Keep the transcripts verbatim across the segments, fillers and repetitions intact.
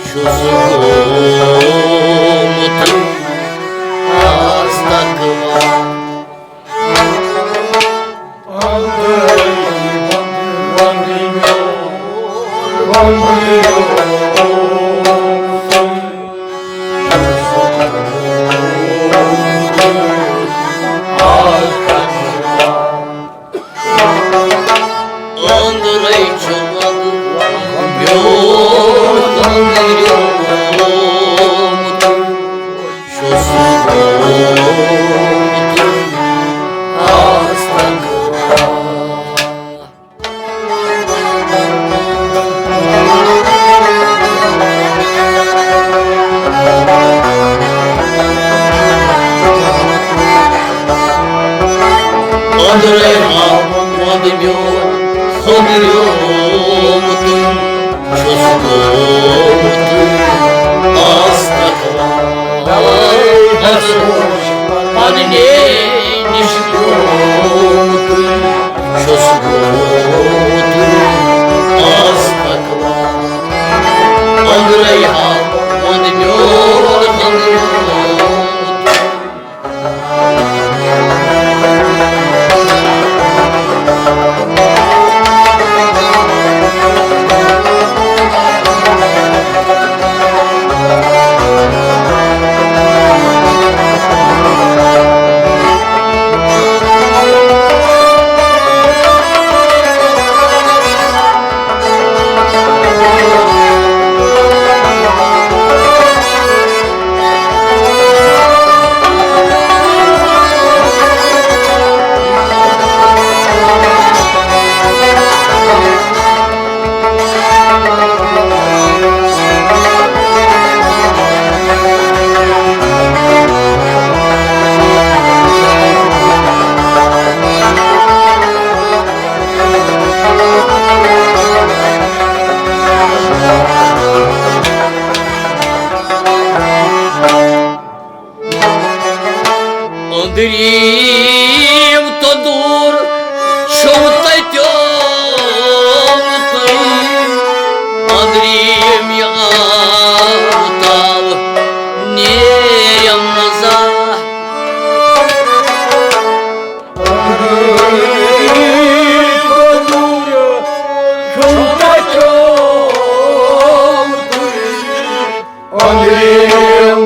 چھُس گوٚمُت آز تقوا۔ أنٛدرَے چھُ وَدُن میون أنٛدریومُت، چھُس گوٚمُت آز تقوا۔ أنٛدرَے ہاو وَدُن میون أنٛدریومُت، چھُس گوٚمُت آز تقوا۔ پننہِ نِش گوٚمُت، چھُس گوٚمُت آز تقوا۔ أنٛدرَے ہاو وَدُن میون أنٛدریومُت۔ أنٛدرِم تندور چھُم تتیومُت، أنٛدرِم یہِ آب تاو نیرم نہٕ زانٛہہ۔ أنٛدرِم تندور چھُم تتیومُت، أنٛدرِم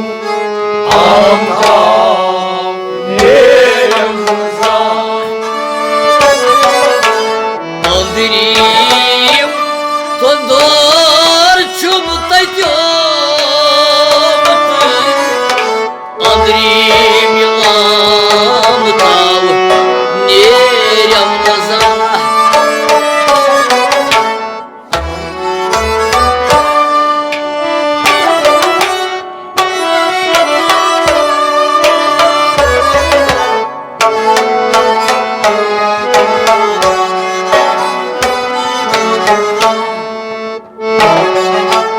آفتاب نیرم زانٛہہ۔ أنٛدرِم تندور چھُم تتیومُت، أنٛدرِم یہِ آفتاب نیرم زانٛہہ۔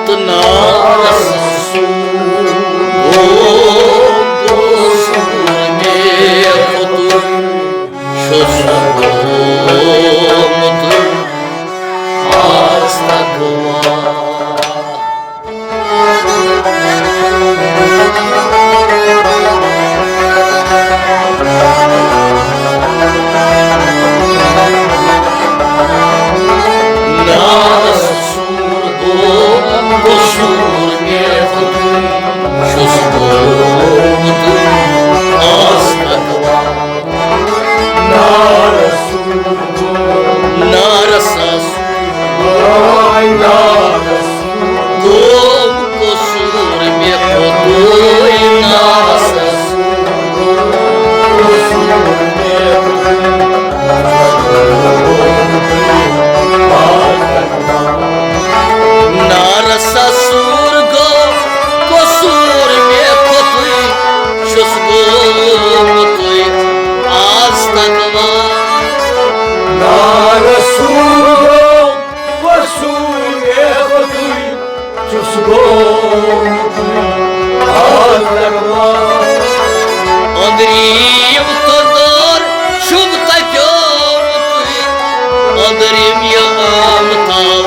تہٕ نارس سُمب اوس مےٚ کھوٚتُے، چھُس گوٚمُت آز تقوا۔ نارس سُمب اوس مےٚ کھوٚتُے، چھُس گوٚمُت آز تقوا۔ نارس سُمب، نارس سُمب، نارس سُمب۔ کوٚم قصوٗر مےٚ کھوٚتُے نارس سُمب؟ نارس سُمب گوٚو قصوٗر مےٚ کھوٚتُے، چھُس گوٚمُتُے آز تقوا۔ نارس سُمب گوٚو قصوٗر مےٚ کھوٚتُے، چھُس گوٚمُتُے آز تقوا۔ أنٛدرِم تندور چھُم تتیومُتُے، أنٛدرِم یہِ آفتاب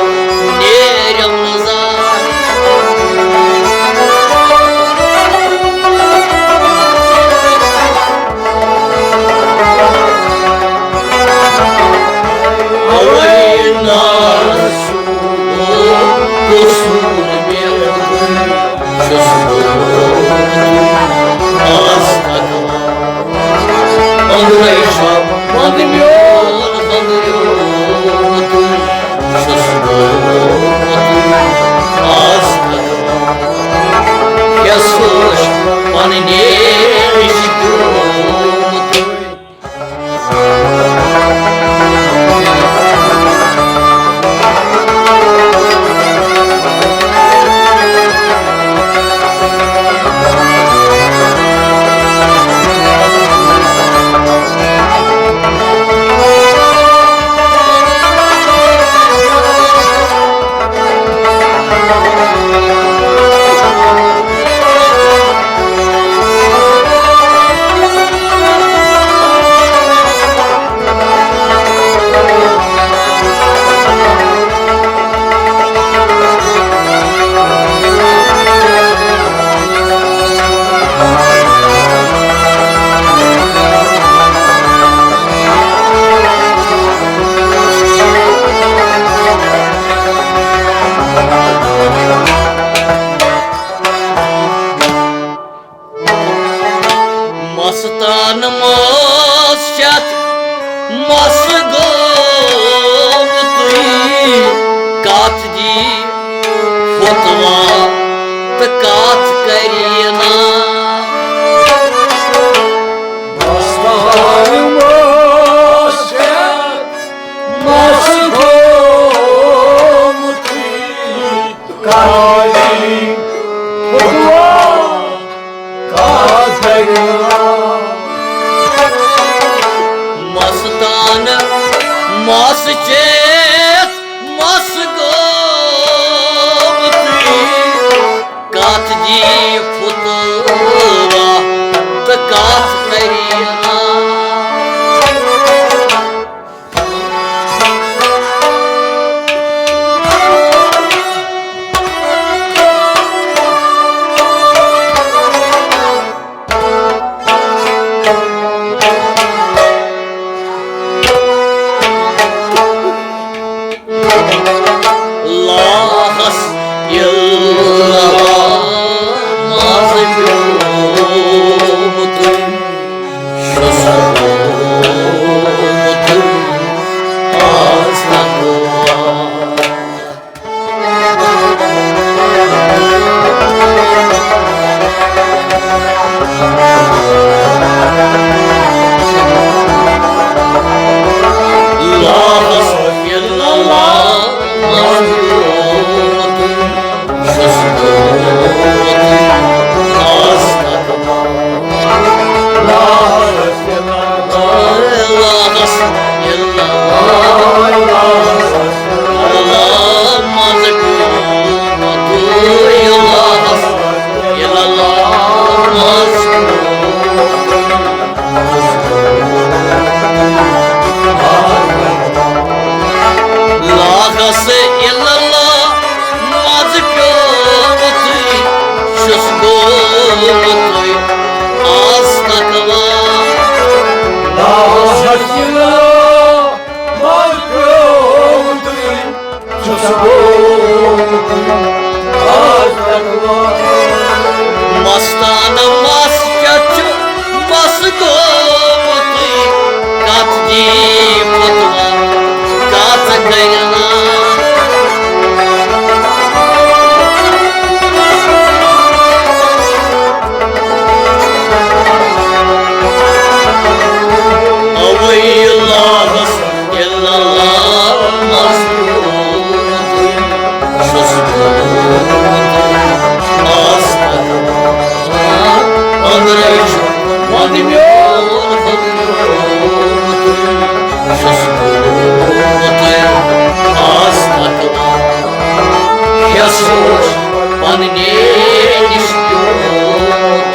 فتوا تہٕ کتھ کرینا۔ مستان مس چیت مس گومتی، کتھ دی فتوا تہٕ کتھ کرینا۔ لاہس ییٚلہِ منٛز پیوٚمُت چھُس گوٚمُت آز تقوا۔ لا حسب الا اللہ، چھُس گوٚمُت آز تقوا۔ لا حسب الا اللہ، لا حسب الا اللہ، لا حسب الا اللہ، منظور لا حسب الا اللہ، منظور۔ لا حسب الا اللہ، منظور۔ چھُس گوٚمُت آز تقوا۔ لا حسب الا اللہ، منظور۔ چھُس گوٚمُت آز تقوا۔ مستانہٕ مس کیٛاہ چھُ مس گوٚمُت، کتھ دی فتوا، کتھ کرِ نا۔ اوے لا حسب الا اللہ، منظور۔ چھُس گوٚمُت آز تقوا۔ أنٛدرٕ چھُ وَنٛدٕ میون ہُنٛد۔ چھُس گوٚمُت آز تقوا۔ یَس اوس پنٛنہِ نِش پیوٚمُت۔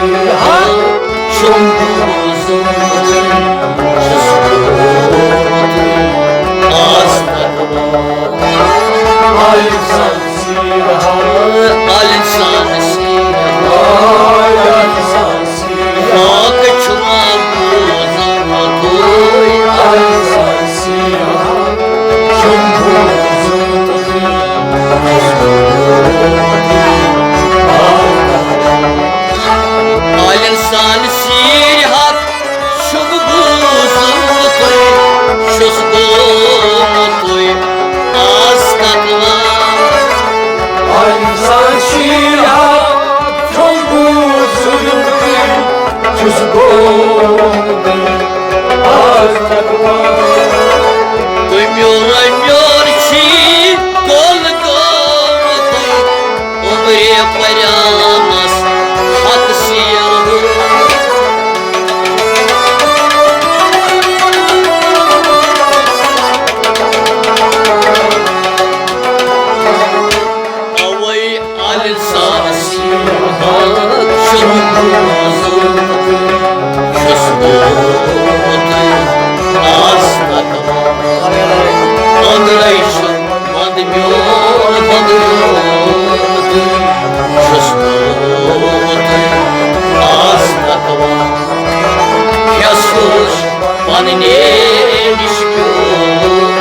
چھُم بوٗزمُت، چھُس بوٗزمُت، آز تک عالم سان سیٖرتھ، عالم سان سیٖرتھ، عالم سان سیٖرتھ، چھُم بوٗزمُت، عالم سان سیٖرتھ، چھُم بوٗزمُت۔ عالم سان سیٖرتھ چھُم بوٗزمُت، چھُس گوٚمُت آز تک وار۔ عالم سان سیٖرتھ چھُم بوٗزمُت، چھُس گوٚمُت آز تک وار۔ تہٕ میوٚر میوٚر چھی کول گوٚمُت، عمرِ پریانس حق سیرو۔ اوے عالم سان سیٖرتھ چھُم بوٗزمُت، چھُس گوٚمُت آز تک وار۔ أنٛدرَے چھُم بنٛد میون بنٛد روت، چھُس گوٚمُت آز تک وار۔ کھٮ۪سوس پننہِ نِش پیوٗت۔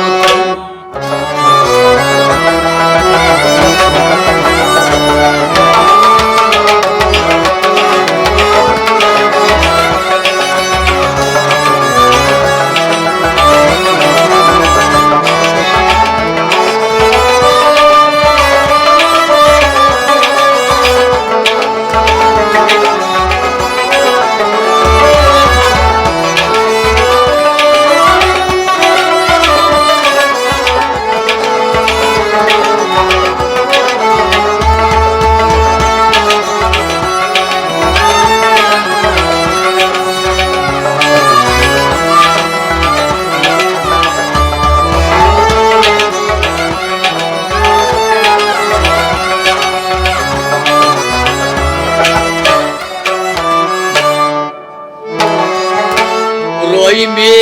روی مے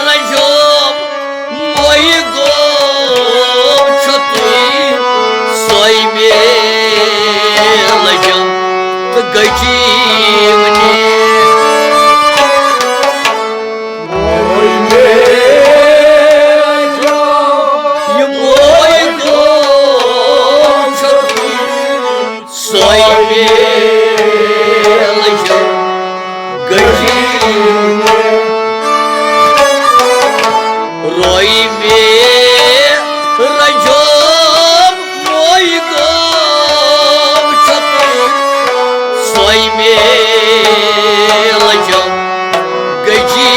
رجوم، موی گوم چھتوی، سوی مے لجم تہٕ گجیم نے۔ روی مے رجوم، یہِ موی گوم چھتوی، سوے بیل چھِ گٔجی۔ روے مے رجوم موے گوم چھُ۔ سوے بیل چھِ گٔجی۔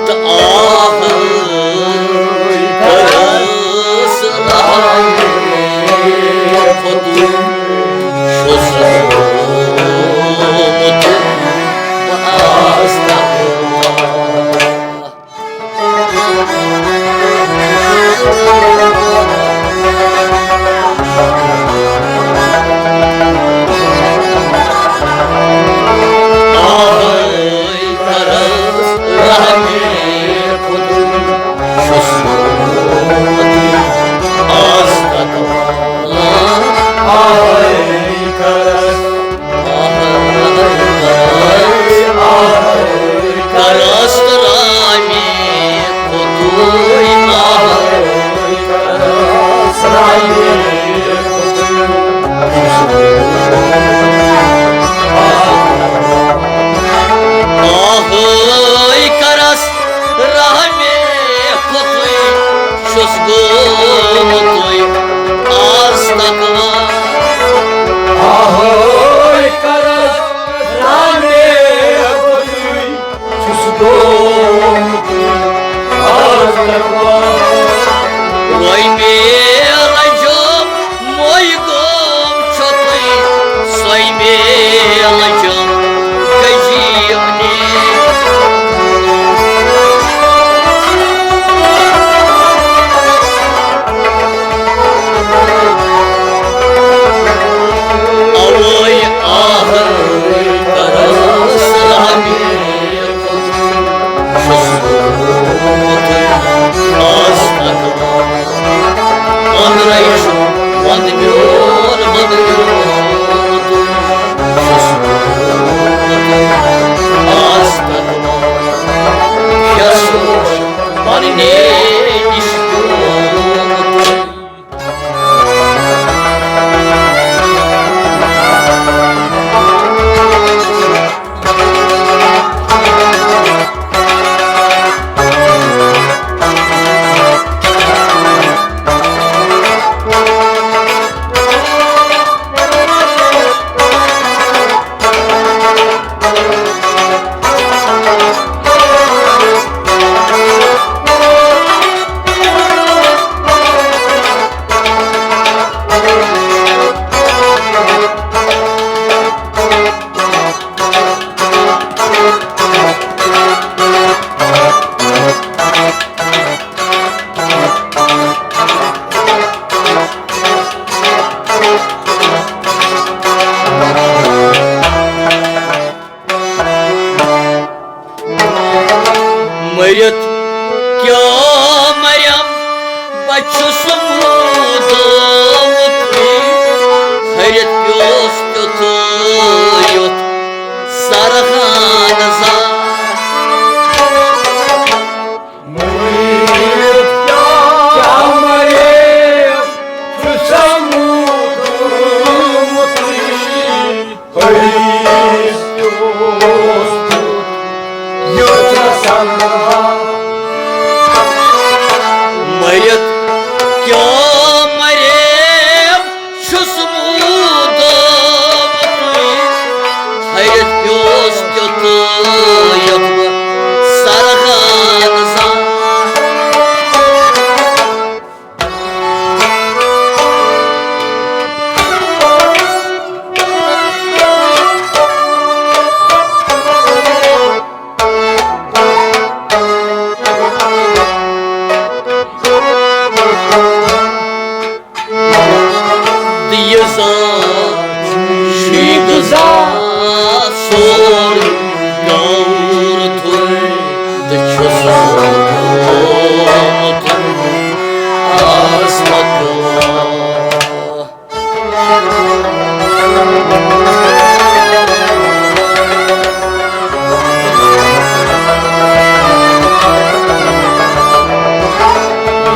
تہٕ آہٕے کٔرٕس رحمِ خۄدُن، چھُس رومُت بہٕ آز تقوا۔ کرس ترامے خۄدُے آہے۔ کرس ترامے خۄدُے۔ آہے کرس ترامے خۄدُے۔ چھُس گوٚمُت آز تقوا۔ آہے کرس ترامے خۄدُے۔ چھُس گوٚمُت آز تقوا۔ سۄے مےٚ لجم مۄے گوم چھۄتٕے، سۄے مےٚ لجم غریٖب نے۔ اوے آہر کرس رحمِ خۄد، چھُس گوٚمُت آز تک وار۔ أنٛدرَے چھُ وَندٕ میون، وَندٕ میون تُہۍ، چھُس گوٚمُت آز تک وار۔ یَس اوس پنٛنہِ نِش پیوٚمُت۔ مٔرِتھ کیٛاہ مریم، بہٕ چھُس موٗدمُت۔ ۂرِتھ پیوس تیُتھ یُتھ سرحان زار۔ مٔرِتھ کیٛاہ مریم، چھُس موٗدمُت۔ ہریس اوس یوت رسان۔ مٔرِتھ کیٛاہ مریم، چھُس موٗدمُت۔ ہریس پیوس تیُتھ یُتھ سرحان زار۔ تہٕ یہِ زان چھُے غذا سورُے دور تھوٚے تہٕ چھُس گوٚمُت آز تک۔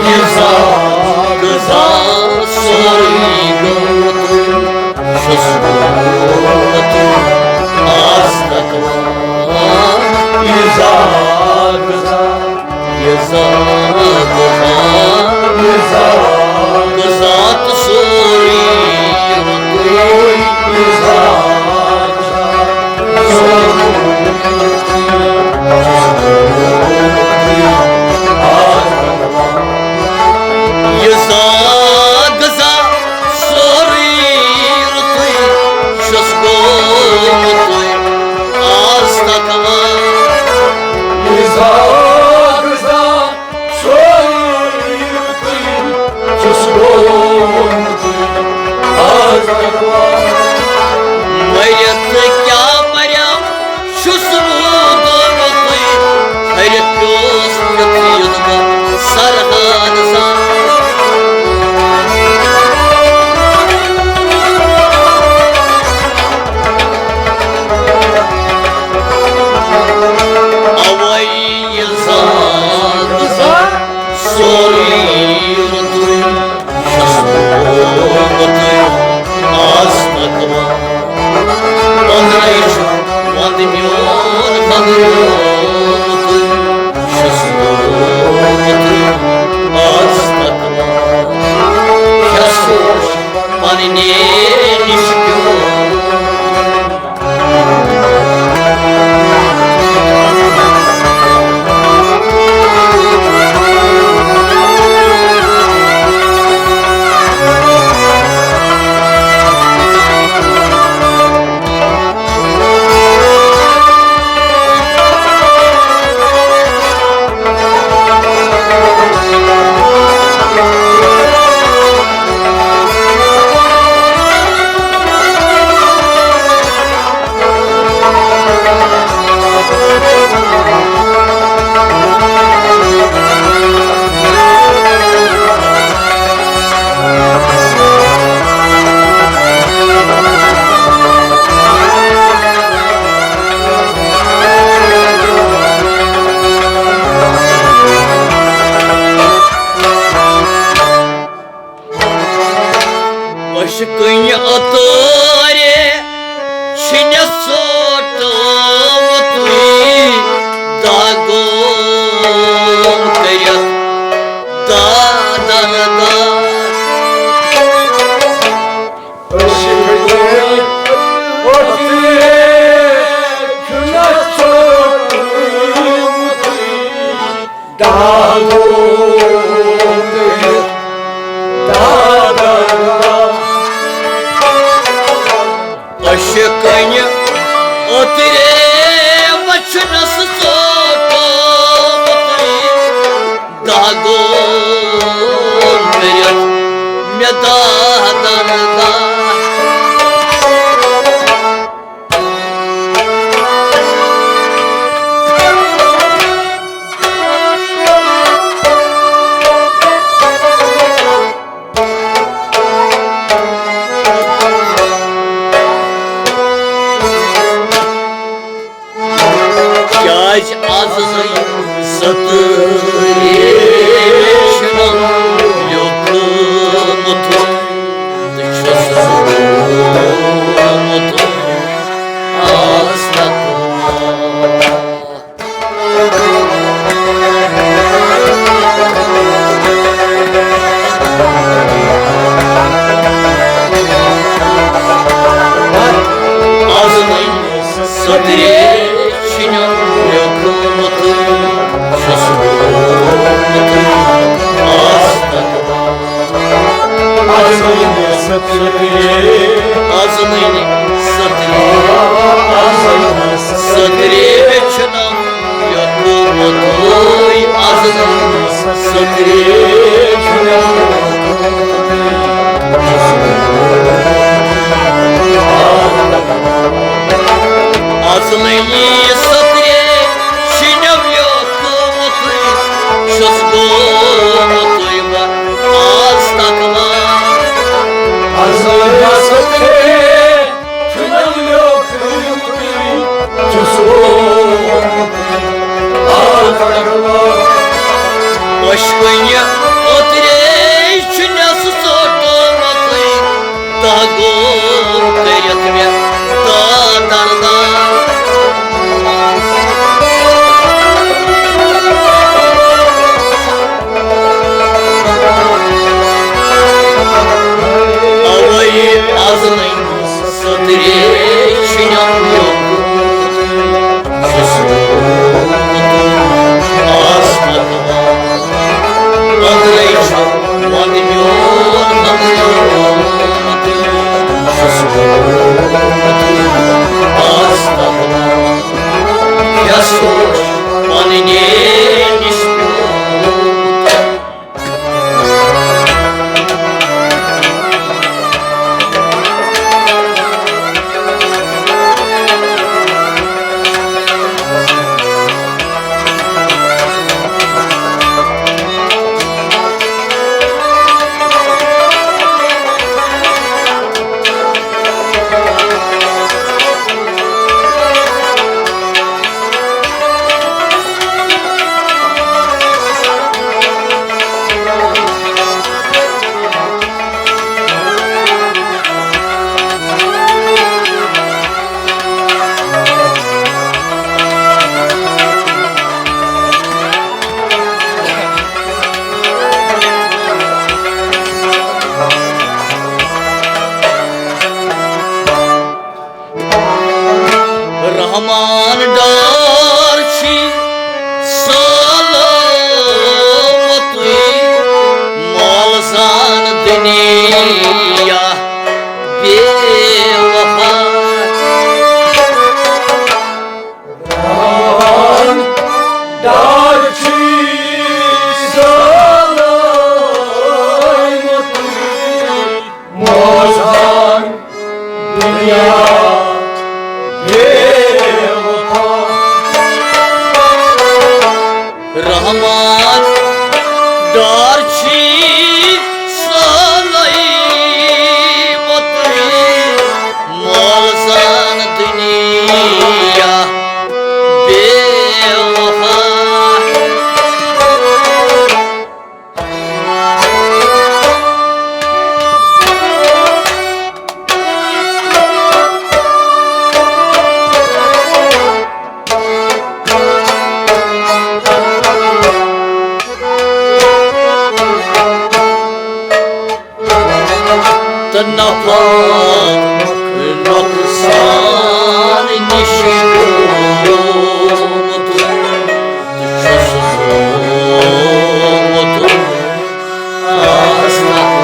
یہِ زان غذا سورُے گوٚمُت چھُس گوٚمُت آز تک وار۔ یہِ زان غذا، یہِ زان غذا، یہِ زان غذا تہٕ سورُے رُتُے۔ یہِ زان غذا، سورُے رُتُے۔ یہِ زان غذا سورُے رُتُے چھُس گوٚمُت آز تک وار۔ یہِ زان غذا سورُے رُتُے چھُس گوٚمُت آز تک وار۔ مٔرِتھ کیٛاہ مریم، چھُس موٗدمُت، ہرِ پیوس پیوٚتُے یُتھ بہٕ سرحان زان۔ اوے یہِ زان غذا سورُے رُتُے چھُس گوٚمُت آز تک وار۔ أنٛدرَے چھُ وَندٕ میون، وَندٕ میون تُہۍ چھُس گوٚمُت آز تک وار۔ کھٮ۪س اوس پنٛنہِ نِش پیوٚمُت۔ عشقٕنۍ اوترِ چھِنہ ژوٚٹمُتٕے داغوم کٔرِتھ دادر داد۔ عشقٕنۍ اوترِ چھِنہ ژوٚٹمُتٕے داغوم کٔرِتھ دادر داد۔ عشقٕنۍ اوترِ وچھنس ژوٚٹمُتٕے داغوم کٔرِتھ مےٚ دادر داد۔ کیٛازِ از نَے ستٲوِتھ چھُنم لیوٚکھمُت تہٕ چھُس گوٚمُت آز تک۔ از نَے ستٲوِتھ چھُنم لیوٚکھمُت، چھُس گوٚمُت آز تک۔ از نَے ستٲوِتھ، از نَے ستٲوِتھ، از نَے ستٲوِتھ چھُنم لیوٚکھمُت، از نَے ستٲوِتھ چھُنم لیوٚکھمُت۔ از نَے ستٲوِتھ چھُنم لیوٚکھمُت، چھُس گوٚمُت آز تک۔ از نَے ستٲوِتھ چھُنم لیوٚکھمُت، چھُس گوٚمُت آز تک۔ عشقٕنۍ اوترِ چھُنس ژوٚٹمُت داغوم کٔرِتھ مےٚ دادر داد۔ اوے از نَے ستٲوِتھ چھُنم لیوٚکھمُت، چھُس گوٚمُت آز تک۔ أنٛدرَے چھُ وَنٛدٕ میون، أنٛدرَے چھُس گوٚمُت آز تک۔ یَس اوس پنٛنہِ نِش پیوٚمُت۔ رحمان ڈار چھی سلامتٕے، مال زان دنیا بے وفا۔ رحمان ڈار چھی سلامتٕے، مال زان دنیا بے وفا۔ رحمان ڈار چھی سلامتٕے، مال زان دنیا بے وفا۔ نفع نۄقصان نِش پیوٚمُت چھُس گوٚمُت آز تک۔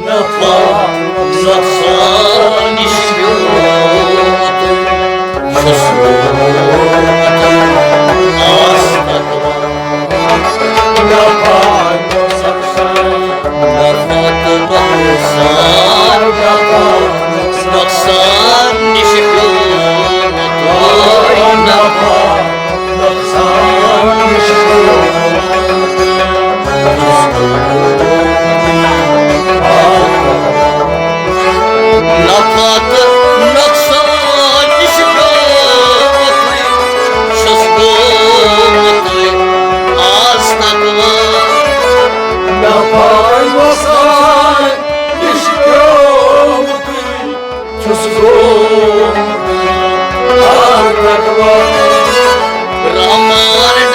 نفع نۄقصان نِش پیوٚمُت چھُس گوٚمُت آز تک۔ نفع نۄقصان، نفع تہٕ نۄقصان، نفع نۄقصان نِش پیوٚمُت نفع نۄقصان نِش پیوٚمُت۔ نفع تہٕ نۄقصان نِش پیوٚمُت چھُس گوٚمُت آز تک۔ نفع نۄقصان نِش پیوٚمُت چھُس گوٚمُت آز تک۔ رحمان